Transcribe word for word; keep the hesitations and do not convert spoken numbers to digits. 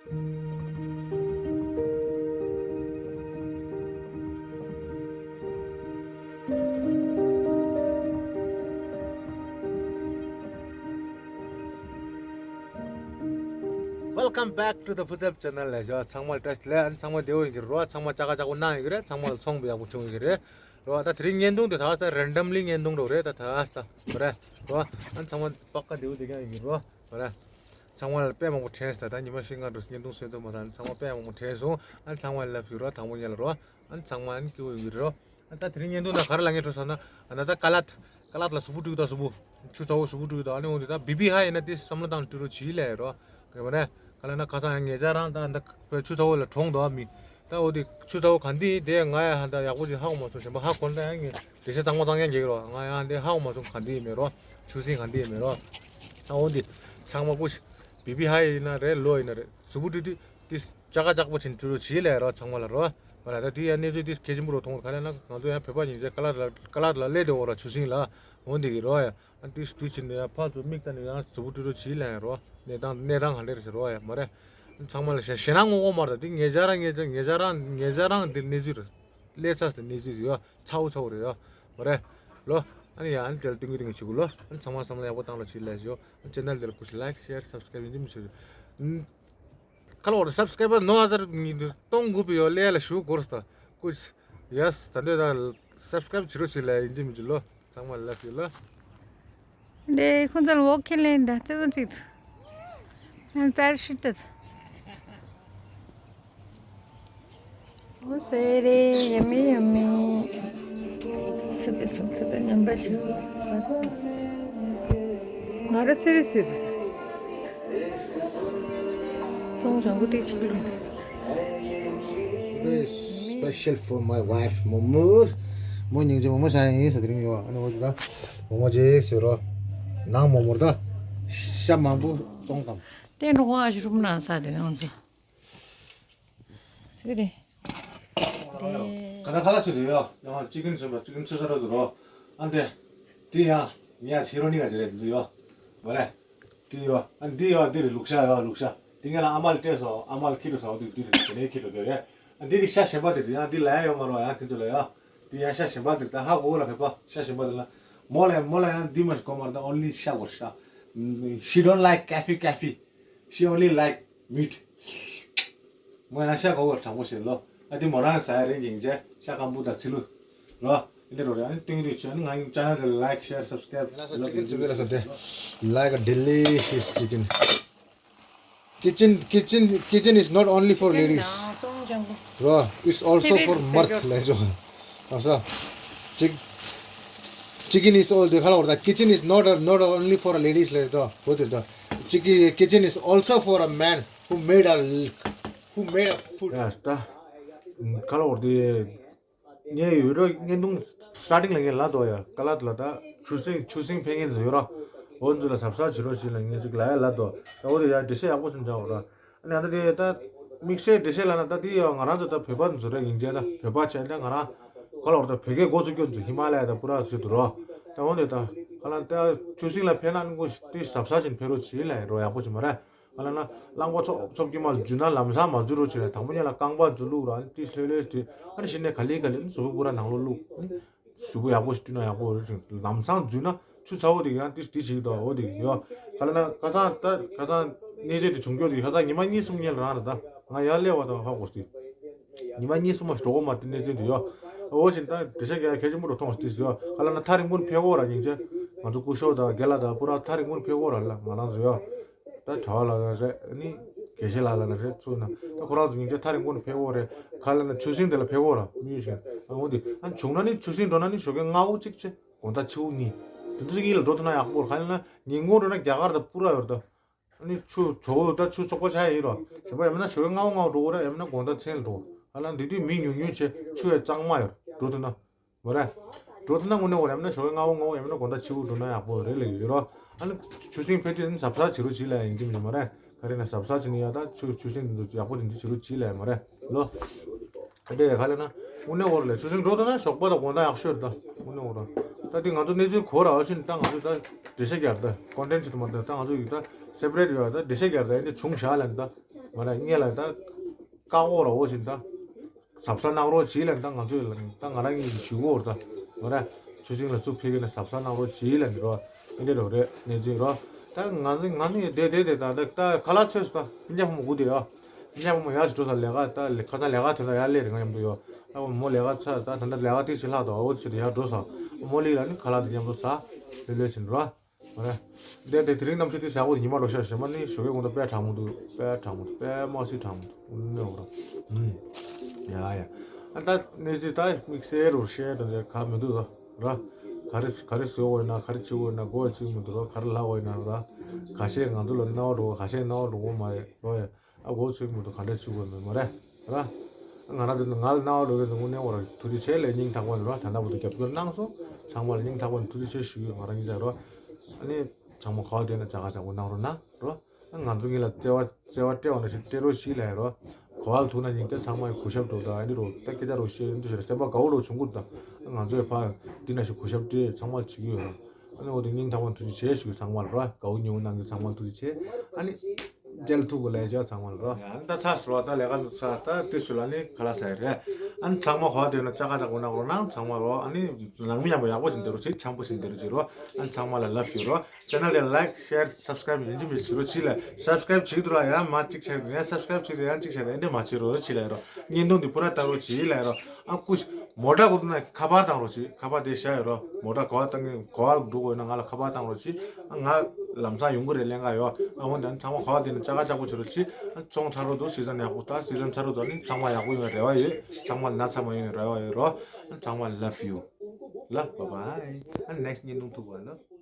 Welcome back to the Futsal channel. ལས་ཞོ་ཚང་མ་ལ་བཀྲ་ཤིས་བདེ་ལེགས། ཨ་ནི་ཚང་མ་བདེ་པོ་ཡིན་གྱི་རོ། ཚང་མ་ཅག་ཅག་པོ་གནང་ཡོད་ཀྱི་རེད། ཚང་མ་ལ་ཚོང་པ་ཡག་པོ་བྱུང་ཡོད་ཀྱི་རེད་རོ། ད་དེ་རིང་བརྙན་ཐུང་དེ་ད་ད་རེན་ཌམ་ལི་བརྙན་ཐུང་རོ་རེད། ད་ད་ད་རེད་རོ། ཨ་ནི་ཚང་མ་པག་ཀ་བདེ་པོ་བདེ་རྐྱང་ཡིན་གྱི་རོ། རེད། ཚང་མ་ལ་དཔེ་མང་པོ་དྲན་སོང་། ད་ཉི་མ་བཞི་ལྔ་འགྲོ་བརྙན་ཐུང་བཟོས་འདུག་མ་ད་ཨ་ནི་ཚང་མ་དཔེ་མང་པོ་དྲན་སོང་། ཨ་ནི་ཚང་མ་ལ་ལབ་ཞུ་རོ། དང་པོ་ཉལ་རོ། ཨ་ནི་ཚང་མ་ཨ་ནི་སྐྱིད་པོ་ཡོང་གི་རེད་རོ། ཨ་ད་དེ་རིང་བརྙན་ཐུང་ནང་ག་རེ་ལབ་མཁན་འགྲོ་ཟེར་ན། ཨ་ན་ད་ཀ་ལད། ཀ་ལད་ལ་གཟུགས་པོ་བཀྲུས་ད་གཟུགས་པོ། ཆུ་ཚ་པོ་གཟུགས་པོ་བཀྲུས་ད། ཨ་ནི་འོ་དེ་ད་བི་བི་ཧའི་ཡིན་ན་དེ་བསམ་བློ་བཏང་བཀྲུས་རོགས་བྱེད་ལབ་རོ། ག་རེ་ཟེར་ན་ག་ལ་ན་ཁ་སང་ཡང་ངེད་ཅག་རང་ད་ད་ཆུ་ཚ་པོ་ལ་གྲོངས་འདུག་མི། ད་འོ་དེ་ཆུ་ཚ་པོ་ག་འདི་དེ་ང་ཡང་ཧ་ད་ཡག་པོ་ཅིག་ཧ་གོ་མ་སོང་། གཞན་པ་ཧ་གོ་ན་ད་ཡང་ངས་དེ་ཚེ་གཙང་མ་གཙང་རྐྱང་རྒྱག་གི་རོ། ང་ཡང་དེ་ཧ་གོ་མ་སོང་། ག་འདི་ཡིན་མེད་རོ། ཆུ་སྲིན་ག་འདི་ཡིན་མེད་རོ། ད་འོ་དེ་ཚང་མ་སྐུ་བི་བི་ཧའི་ཡིན་ན་རེད། ལོ་ཡིན་ན་རེད། གཟུགས་པོ་བཀྲུས་དུས་དེ་ཅག་ཅག་པོ་ཅིག་བཀྲུས་རོགས་བྱེད་ལབ་རོ། ཚང་མ་ལ་རོ། ང་ལ་ད་དེ་ཡང་གནས་ཚུལ་དེ་གལ་ཆེན་པོ་རུ་མཐོང་། ག་ལ་ན་ང་ཚོ་ཡང་བོད་པ་ཡིན་ཚེ་ཀ་ལ་ལ་ཀ་ལ་ལ་སླེབས་དེ་འོ་ར་ཆུ་སྲིན་ལ་འོ་འདི་གི་རོ་ཡ། ཨ་དེ་དུས་ཕྱིན་ནས་ཡང་ཕར་ཚུར་མིག་ལྟ་ནས་ཡང་གཟུགས་པོ་བཀྲུས་རོགས་བྱེད་ལབ་རོ། གནས་སྟངས་གནས་སྟངས་ག་འདྲ་རེད་ཟེར་རོ་ཡ། མ་རེད། ཚང་མ་ལ་ཞེ་ཞེད་སྣང་ངོ་ངོ་མ་རེད། དེ་ངེད་ཅག་རང་ངེད་ཅག་ངེད་ཅག་རང་ངེད་ཅག་རང་དེ་གནས་ཚུལ་རེད། ལས་ཚ་སྟེ་གནས་ཚུལ་ཡོད་ཚ་བོ་ཚ་བོ་རེད་ཡོད། མ་རེད། ལོ། ཨ་ནི་ཡ་ཨ་ནི་དེ་ལ་ཏིང་གི་ཏིང་གི་བྱེད་དགོས་ལོ། ཨ་ནི་ཚང་མ་བསམ་བློ་ཡག་པོ་བཏང་རོགས་བྱེད་ལབ་ཞོ། ཨ་ནི་ཆེ་ནལ་དེ་ལ་ཀུ་ཤ་ལའིཀ་ཤེར་སབ་སི་ཀ་རབ་ཡིན་གཅིག་མིན་གཅིག་བྱེད་ཞོ། ཁ་ལོ་སབ་སི་ཀ་རབ་ནོ་ཨ་ཟར་གཏོང་དགོས་པའི་ཡོ་ལས་ལ་ཞུ་དགོས་རེད་ད། ཀུ་ཤ། ཡེས། ད་འདོད་ད་སབ་སི་ཀ་རབ་བྱེད་རོགས་བྱེད་ལབ་ཡིན་གཅིག་མིན་གཅིག་ལོ། ཚང་མ་ལ་ལབ་ཡོད་ལ། འདི་ཁོང་ཚོར་འོག་ཁྱེར་ལེན་ད་རྩེ་བ་ཚིག་ཏུ། ཨན་པར་ཤིད་ཏུ། ཨོ་སེ་རེ། ཡ་མི་ཡ་མི། སུ་པེ་སུ་སུ་པེ་ཉམས་པ་ཞུ། ང་ར་སེ་རེ་སེ་རེ། ཚོང་ཞང་པོ་ཏི་ཆིག་ལུང་། Special for my wife མོ་མོ། མོ་སྙིང་རྗེ། མོ་མོ་ཤ་ཡིན་ཟེར་དེ་རིང་ཡོད། ཨ་ནི་འོ་ཅི་ད་མོ་མོ་ཅེ་ཟེར་རོ། ནང་མོ་མོར་ད་ཤ་མང་པོ་བཙོང་དང་། ཏན་རོ་ཨ་ཞུ་རུམ་ན་ས་དེ་ཡོང་ཚ་སེ་རེ། ག་ན་ཁ་ལ་ཞུ་རེ་ཡོད། ཡང་ཅི་ཀིན་ཟེར་བ་ཅི་ཀིན་ཚོ་ས་ར་དུ་རོ། ཨ་འདི་དེ་ཡང་ངས་ཧི་རོ་ནི་ག་ཅི་རེད་འདི་ཡོད། མ་རེད། དེ་ཡོད། ཨ་འདི་ཡོད། འདི་རེད། ལུག་ཤ་ཡོད། ལུག་ཤ་དེ་ངས་ལ་ཨ་མ་ལ་སྤྲད་སོང་། ཨ་མ་ལ་ཁྱེར་འགྲོ་སོང་། འདི་འདི་རེད། དེ་ནས་ཁྱེར་འགྲོ་དེ་རེད། ཨ་འདི་རེད། ཤ་གཞན་པ་དེ་རེད། ཡང་འདི་ལ་ཡ་ཡོད་མ་རོ། ཡང་ཁྱེད་ཚོ་ལ་ཡོད། འདི་ཡང་ཤ་གཞན་པ་དེ་རེད། ད་ཧ་གོ་ལ་ཕེབས་པ་ཤ་གཞན་པ་དེ་ལ་མོ་ལ་ཡང་མོ་ལ་ཡང་འདི་མ་ཞིག་གོ་མ་རེད། ད་only ཤ་གོ་ཤ། She don't like coffee, coffee. She only like meat. མོ་ཡང་ཤ་གོ་བར་དྲང་པོ་བྱེད་ལོ། ཨ་དེ་མོ་རང་ཟ་ཡ་རེད། སྙིང་རྗེ། ཤ་སྐམ་པོ་དང་ཚིལ་ལུ་རོ། ཨ་འདི་རོ་རེད། ཨ་ནི་ཏིང་རེ་ཆུ། ཨ་ནི་ང་ཡི་ཅ་ན་དེ་like, share, subscribe. ལ་ས་ཅི་ཀིན་ཚུགས་ལ་ས་དེ། Like a delicious chicken. Kitchen, kitchen, kitchen is not only for ladies. Bro, it's also for མར་ལས་ཞོ། ཨ་ས། Chick- chicken is all the ཁ་ལ་བར་ད། Kitchen is not a, not only for a ladies ལས་དོ། བོ་དེ་དོ། Chicken, kitchen is also for a man who made a, who made a food. ཡ་ད། ཁ་ལ་བར་དེ། ངས་ཡོད་རོ། བརྙན་ཐུང་སི་ཊར་ཊིང་ལ་ངས་ལབ་འདུག་ཡ། ཀ་ལ་ལ་ད་ཆུ་སྲིན་ཆུ་སྲིན་ཕེབས་མཁན་ཚོ་ཡོད་རོ། འོ་ཚོ་ལ་གཟབ་གཟབ་བྱེད་རོགས་བྱེད་ལ་ངས་ཅིག་ལབ་ཡ་ལབ་འདུག་ད་འོ་དེ་ཡ་འགྲེལ་བཤད་ཡག་པོ་ཞིག་བྱ་འོ་རོ། ཨ་ནི་ཨ་ད་དེ་ད་དམིགས་བསལ་འགྲེལ་བཤད་ལབ་ན་ད་དེ་ཡ་ང་རང་ཚོ་ད་བོད་པ་ཚོ་རེད། སྙིང་རྗེ། ད་བོད་པ་བྱས་ན་ང་རང་ག་ལ་བར་ད་བོད་སྐད་འགོ་ཚུགས་སྐྱོན་ཚོ་ཧི་མ་ལ་ཡ་ད་པུ་ར་ཚོ་དུ་རོ། ད་འོ་དེ་ད་ག་ལ་ད་ཆུ་སྲིན་ལ་ཕེབས་ན་ནི་ཀོ་དེ་གཟབ་གཟབ་བྱས་ཕེབས་རོགས་བྱེད་ལབ་ཡ་རོ། ཡག་པོ་ཞིག་མ་རེད། ཨ་ལ་ན་གླང་པོ་ཆོ་ཆོབ་ཀྱི་མ་འཛུལ་ན་ལམ་སང་མ་འཛུལ་རོགས་བྱེད་ལ། དང་པོ་ཉིད་ལ་རྐང་པ་འཛུལ་ལུགས་ར། ཨ་ནི་ཏིས་ལྷོད་ལྷོད་དེ་ཨ་ནི་གཞི་ནས་ག་ལེ་ག་ལེ་ཨ་ནི་གཟུགས་པོ་པུ་ར་ནང་ལོགས་བླུགས། ཨ་ནི་གཟུགས་པོ་ཡག་པོ་ཞིག་བཀྲུས་ན་ཡག་པོ་རེད་ཅིང་། ལམ་སང་འཛུལ་ན་ཆུ་ཚ་བོ་དེ་ཡང་ཏིས་ཏིས་ཞིག་དང་འོ་དེ་ཡོད། ག་ལ་ན་ཁ་སང་ད་ཁ་སང་གནས་ཚུལ་དེ་བྱུང་རྒྱུ་དེ་ཁ་སང་ཉི་མ་གཉིས་གསུམ་སྔོན་ལ་རང་རེད། ད་ང་ཡར་སླེབས་པ་དང་ཧ་གོ་སྟེ། ཉི་མ་གཉིས་གསུམ་མ་ཞིག་འགྲོ་གོ་མ་དེ་གནས་ཚུལ་དེ་ཡོད། འོ་བཞིན་ད་འགྲེལ་བཤད་རྒྱག་ཡ་གལ་ཆེན་པོ་རུ་མཐོང་སྟེ་ཡོད། ག་ལ་ན་ཐག་རིང་པོ་ནས་ཕེབས་གོ་ར། སྙིང་རྗེ། ང་ཚོ་སྐུ་ཞབས་དང་རྒན་ལགས་དང་པུ་ར་ཐག་རིང་པོ་ནས་ཕེབས་གོ་ར་ལ། ང་རང་ཚོ་ཡོད། ད་གྲྭ་པ་ལགས་རེད། ཨ་ནི་དགེ་བཤེས་ལགས་ལ་རེད། ཚུར་ན་ད་ཁོ་རང་ཚོ་སྙིང་རྗེ་ཐག་རིང་པོ་ནས་ཕེབས་གོ་རེད། ག་ལ་ན་ཆུ་སྲིན་དེ་ལ་ཕེབས་གོ་ར་མི་ཡོད་ཞིག་ཨ་འོ་དེ་ཨ་ནི་བྱུང་ན་ནི་ཆུ་སྲིན་འགྲོ་ན་ནི་ཞོགས་ཀས་སྔ་པོ་གཅིག་བྱས་དགོང་དག་ཕྱི་པོ་གཉིས། དེ་དུས་གཉིས་ལ་འགྲོ་ཐུབ་ན་ཡག་པོ་རེད། ག་ལ་ན་ཉིན་གུང་འགྲོ་ན་རྒྱ་གར་དང་པུ་ར་ཡོད་རེད་ད། ཨ་ནི་ཆུ་ཚ་བོ་ད་ཆུ་བཙོག་པ་ཆགས་ཡིན་རོ། གཞན་པ་ཡང་མིན་ན་ཞོགས་ཀས་སྔ་པོ་སྔ་པོ་འགྲོ་དགོས་རེད། ཡང་མིན་ན་དགོང་དག་མཚན་ལ་འགྲོ། ཨ་ལ་འདི་དུས་མི་ཉུང་ཉུང་བྱས་ཆུ་ཡང་གཙང་མ་ཡོད། འགྲོ་ཐུབ་ན། མ་རེད། འགྲོ་ཐུབ་ན་དངོས་གནས་འོ་རེད། ཡང་མིན་ན་ཞོགས་ཀས་སྔ་པོ་སྔ་པོ་ཡང་མིན་ན་དགོང་དག་ཕྱི་པོ་འགྲོ་ན་ཡག་པོ་རེད་ལབ་ཡོད་རོ། ཨ་ནི་ཆུ་སྲིན་ཕེབས་དུས་ནི་གཟབ་གཟབ་བྱེད་རོགས་བྱེད་ལབ་ཡིན་གྱི་མ་རེད། ག་རེ་ན་གཟབ་གཟབ་བྱེད་ནི་ཡ་ད་ཆུ་ཆུ་སྲིན་འདི་ཚོ་ཡག་པོ་དེ་འདི་བྱེད་རོགས་བྱེད་ལབ་ཡ་མ་རེད་ལོ། ཨ་དེ་ག་ལ་ན་དངོས་གནས་འོ་རེད་ལ་ཆུ་སྲིན་འགྲོ་ཐུབ་ན་ཞོགས་པ་དང་དགོང་དག་ཡག་ཤོས་རེད་ད། དངོས་གནས་འོ་རེད། ད་དེ་ང་ཚོ་གནས་ཚུལ་གོ་ར་ཨ་ཕྱིན་ད་ང་ཚོ་ད་འགྲེལ་བཤད་རྒྱག་ད་ཀོན་ཊེན་ཊི་ཆེད་དུ་མ་ད་ད་ང་ཚོ་ཡིག་ད་སེ་པ་རེ་ཊི་ཡོད་ད་འགྲེལ་བཤད་རྒྱག་ད་ཡིན་དེ་བྱུང་བཞག་ལབ་ད། མ་རེད། ངས་ལ་ད་བཀག་འོག་ར་འོ་བཞིན་ད་གཟབ་གཟབ་གནང་རོགས་བྱེད་ལ་ད་ང་ཚོས་ལ་ད་ང་རང་གཉིས་ཀྱིས་ཞུ་གོ་ར་ད་མ་རེད། ཆུ་ཚན་ལ་སུ་ཕེབས་ཀྱི་ན་གཟབ་གཟབ་གནང་རོགས་བྱེད་ལ་འདི་རོ། ཨེ་འདྲ་རོ་རེད་གནས་ཚུལ་རོ། ད་ང་ཚོ་ང་ཚོ་ཡི་དེ་དེ་དེ་ད་ད་ད་ཁ་ལག་ཚོས་སུ་ད་སྤུན་ཀྱག་ཕོ་མོ་དགུ་དེ་ཡོ། སྤུན་ཀྱག་ཕོ་མོ་ཡར་ཞིག་འགྲོ་ས་ལས་ཀ་ད་ལས་ཁ་སང་ལས་ཀ་ཐོན་ད་ཡར་སླེབས་རེད། ང་མཉམ་དུ་ཡོ། ད་མོ་ལས་ཀ་ཚར་ད་ད་ད་ལས་ཀ་ཏིག་ཞིག་ལྷག་ཏོ་འོ་ཚོད་དེ་ཡར་འགྲོ་ས། མོ་ལི་ལ་ནི་ཁ་ལག་དེ་མཉམ་དུ་ཟ་ལོས་ལོས་ཟིན་རོ། མ་རེད། དེ་དེ་དེ་རིང་གནམ་གཤིས་དེ་ཟ་འོ་དེ་ཉི་མ་རོ་ཤར་ཞེ་མ་ནི་ཞོགས་ཀའི་དགོང་དག་དཔེ་གྲང་མོ་འདུག་དཔེ་གྲང་མོ་འདུག་དཔེ་མ་སྲིད་གྲང་མོ་འདུག་ཨུམ་ནི་འོ་ར། ཨུམ། ཡ་ཡ། ཨ་ད་གནས་ཚུལ་ད་དམིགས་བསལ་རོ་ཤེར་དང་དེ་ག་མི་འདུག་ར། ག་རེ་ག་རེ་བཟོ་འོ་ཡིན་ན་ག་རེ་བྱེད་འོ་ཡིན་ན་མགོ་ཚོས་མི་འདུག་ར། ག་རེ་ལབ་འོ་ཡིན་ན་ར། ཁ་ཤས་ང་ཚོ་ལ་རྣ་བ་འགྲོ་གོ་ཁ་ཤས་རྣ་བ་འགྲོ་གོ་མ་རེད་རོ་ཡ། ཨ་མགོ་ཚོས་མི་འདུག་ག་འདྲ་བྱེད་དགོས་མེད་མ་རེད་ར། ང་རང་ཚོ་ང་ལ་རྣ་བ་འགྲོ་གི་འདུག་དངོས་གནས་འོ་ར་ཐུགས་རྗེ་ཆེ་ལས་སྙིང་ཐག་པ་ནས་རོ། ད་ལྟ་བར་དུ་རྒྱབ་སྐྱོར་གནང་སོང་། ཚང་མ་ལ་སྙིང་ཐག་པ་ནས་ཐུགས་རྗེ་ཆེ་ཞུ་གི་ཡོད། ང་རང་གཉིས་ཆ་རོ། ཨ་ནི་ཚང་མ་ག་བ་བསྡད་ན་ཅག་ག་ཅག་པོ་གནང་རོགས་གནང་རོ། ང་ཚོ་གཉིས་ལ་བརྩེ་བ་བརྩེ་བ་སྤྲད་འོ་ན་ཞིག་སྤྲད་རོགས་ཞིག་ལ་ཡ་རོ། གོ་བ་ལ་ཐུག་ན་སྙིང་རྗེ། ཚང་མ་ཡི་གུས་ཞབས་འགྲོ་ད་ཨ་ནི་རོ། ད་སྐད་ཆ་རོ་བཤད་འདི་ཞིག་ལ་སེམས་པ་དགའ་བོ་རོ་བྱུང་གི་འདུག་ད་ང་ཚོའི་ཕ་འདི་ན་ཞིག་གུས་ཞབས་སྤྲད་ཚང་མ་བྱེད་ཀྱི་ཡོད་རོ། ཨ་ནི་འོ་དེ་སྙིང་ཐག་པ་ཐུགས་རྗེ་ཆེ་ཞུ་གི་ཚང་མ་ལ་རོ། དགའ་བོ་ཉེ་བོ་གནང་གི་ཚང་མ་ལ་ཐུགས་རྗེ་ཆེ། ཨ་ནི་མཇལ་ཐུག་གི་ལས་བྱ་ཚང་མ་ལ་རོ། ཨ་ནི་ད་ཚར་སོང་རོ། ད་ལས་ཀ་འདི་ཚར་ད་དེ་ཚོ་ལ་ནི་ཁ་ལག་ཟ་ཡི་རེད། ཨ་ནི་ཚང་མ་གོ་བ་བསྡད་ན་ཅག་ག་ཅག་པོ་གནང་རོགས་གནང་ཚང་མ་རོ། ཨ་ནི་ནང་མི་ཡག་པོ་ཡག་པོ་ཞིག་འདི་རུ་བྱེད། འཆམ་པོ་ཞིག་འདི་རུ་བྱེད་རོ། ཨ་ནི་ཚང་མ་ལ་ལབ་ཞུ་རོ། ཆེ་ནལ་དེ་ལ་ལའིཀ་ཤེར་སབ་སི་ཀ་རེབ་ཡིན་གཅིག་མིན་གཅིག་བྱེད་རོགས་བྱེད་ལ། སབ་སི་ཀ་རེབ་བྱེད་འདུག་ར། ཡང་མ་གཅིག་བྱེད་འདུག་ཡང་སབ་སི་ཀ་རེབ་བྱེད་འདུག་ཡང་གཅིག་བྱེད་འདུག་ཨེ་འདྲ་མ་བྱེད་རོགས་བྱེད་ལ་ཡ་རོ། བརྙན་ཐུང་འདི་པུ་ར་ལྟ་རོགས་བྱེད་ལ་ཡ་རོ། ཨ་ཀུ་ཤ་མོ་ཊ་གོ་འདུག་ན་ཁ་པར་བཏང་རོགས་བྱེད། ཁ་པར་དེ་བཞག་ཡོད་རོ། མོ་ཊ་གོ་བ་བཏང་གི་གོ་བ་འགྲོ་དགོས་ན་ང་ལ་ཁ་པར་བཏང་རོགས་བྱེད། ཨ་ང་ལམ་སང་ཡོང་གི་རེད་ལེན་ག་ཡོ། ཨ་འོ་ན་ཚང་མ་གོ་བ་དེ་ནི་ཅག་ག་ཅག་པོ་བྱེད་རོགས་བྱེད། ཨ་ཚོང་ཚར་རོགས་འདུག་སི་ཛན་ཡག་པོ་ད་སི་ཛན་ཚར་རོགས་འདུག་ཨ་ནི་ཚང་མ་ཡག་པོ་ཡོང་བའི་རེ་བ་ཡོད། ཚང་མ་ན་ཚ་མ་ཡོང་བའི་རེ་བ་ཡོད་རོ། ཨ་ཚང་མ་love you། ལ་bye bye། ཨ་next་བརྙན་ཐུང་ཐུག་པ་ལ།